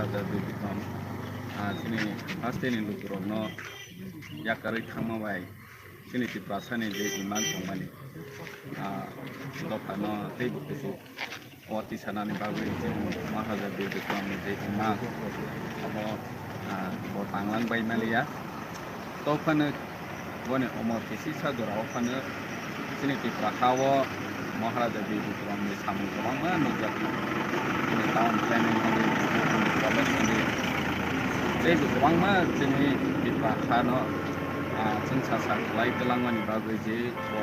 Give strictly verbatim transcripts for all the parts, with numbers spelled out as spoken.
Bikram, ah, chini hasteni lukurokno yakarwi thangma bai chini Tiprasani je imang tongmani, ah, dophano teibo kuchuk o tisanani bagwi chini Maharaja Bir Bikramni je imang obo, ah, bo tanglang bai maliya. Tophano boni omor kisisa jora o phano chini Tipra ha o Maharaja Bir Bikramni samung kwbangma nukjak. Chini town planning hwnwi, college hwnwi, teibo kwbangma chini Tipra hano, ah, chwngsa sa kwlai twlangmani bagwi je bo,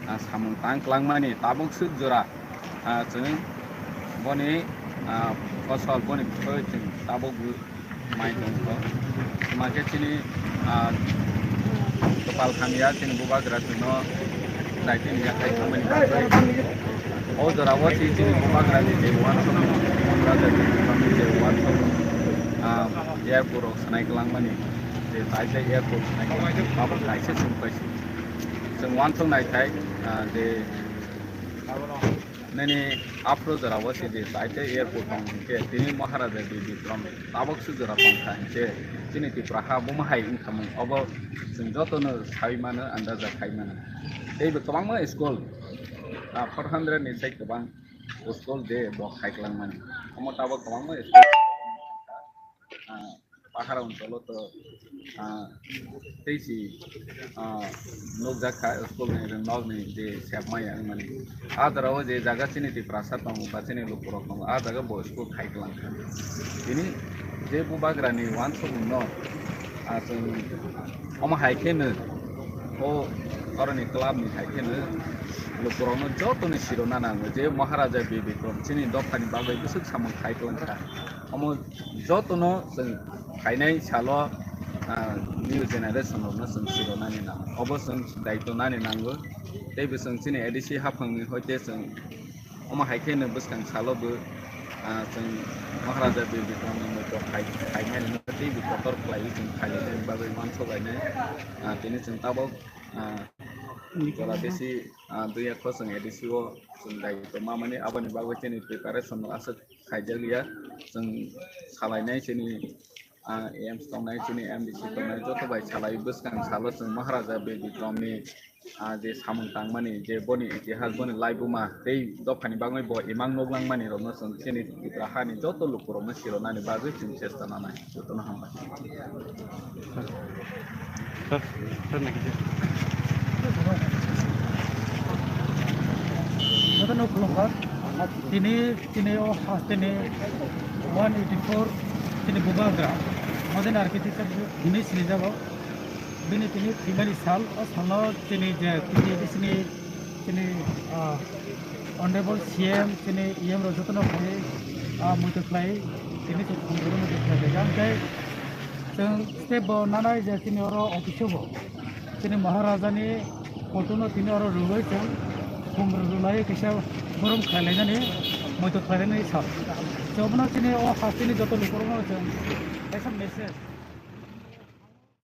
ah, samung tang kwlangmani tabuk swk jora, ah, chwng boni, ah, phosol boni bwkhwi chwng tabuk bo mai tongkho. Tuma khe chini, ah, kwpal hamya chini bubagra chwngno daitini yakhai thangmani bagwi. O jora o si chini bubagrani je uansukmung, bubagrani je uansukmung, ah, airport rok sanai kwlangmani, je tai tai airport sanai kwlangmani, abo kaisa chwng kaisa. Chwng uansuk nai thai, ah, je nini aphuru jora o si je tai tai airport tong hwnkhe tini Maharaja Bir Bikram tabuk su jora tong kha hwnkhe chini Tipra ha buma hai wngkha mung obo chwng jotono sai mano, andaja khai mano. Teibo kwbangma school, ah, four hundred ni sai kwbang school je bo khai kwlangmani. Omo tabuk kwbangma school, ah, pahar oncholo to, ah, tei si, ah, nukjak kha school ni nok ni je sepmaya wngmani. Ah jora o je jaga chini Tiprasa tongo ba chini lukurok tongo, ah jaga bo school khai kwlang kha. Tini je bubagra ni uansukmung no, ah, chwng omo hai khe no o oroni club ni hai khe no lukurok no joto ni siro na nango je Maharaja Bir Bikram chini dopha ni bagwi bwswk samung khai kwlang kha. Omo jotono chwng phainai salo, ah, new generation rokno chwng siro nani nango. Obo chwng daitw nani nango. Teibo chwng chini A D C haphangni hoite chwng omo hai khe no bwskang salo bo, ah, chwng Maharaja Bir Bikramni moito khai, khainai rwno teibo kotor khlaiwi chwng khainani bagwi uansuk lainai. Ah, tini chwng tabuk, ah, jora bisi, ah, dui ekho chwng A D C o chwng daitw mamani aboni bagwi chini preparation no aswk khaijak ya. Chwng salainai chini, ah, A M C tongnai, chini M D C tongnai, joto bai salai bwskang salo chwng Maharaja Bir Bikramni, ah, je samung tangmani, je boni itihas, boni laibuma tei dophani bagwi bo imang nuklangmani rokno chwng chini Tipra hani joto lukurokno sironani bagwi chwng chesta nanai. Jotono hambai. Sir, sir, naki sir. Jotono khulumkha. Tini, tini o hasteni one eighty four tini bubagra. Modern architecture hwnwi sinijago. Bini tini thwimani sal, o salo tini je tini bisini tini, ah, Honorable C M, chini E M rok jotono phai, ah, muitu khlai, tini chwng khumjagwi muitu khlai kha. Hwnkhe chwng step bo nanai je chini oro office o bo chini Maharajani photo no tini oro rwgwi chwng khum rwlai kaisa borom khlai lainani muitu khlai lainani sa. Chwng bono chini o hasteni joto lukurokno chwng kaisa message.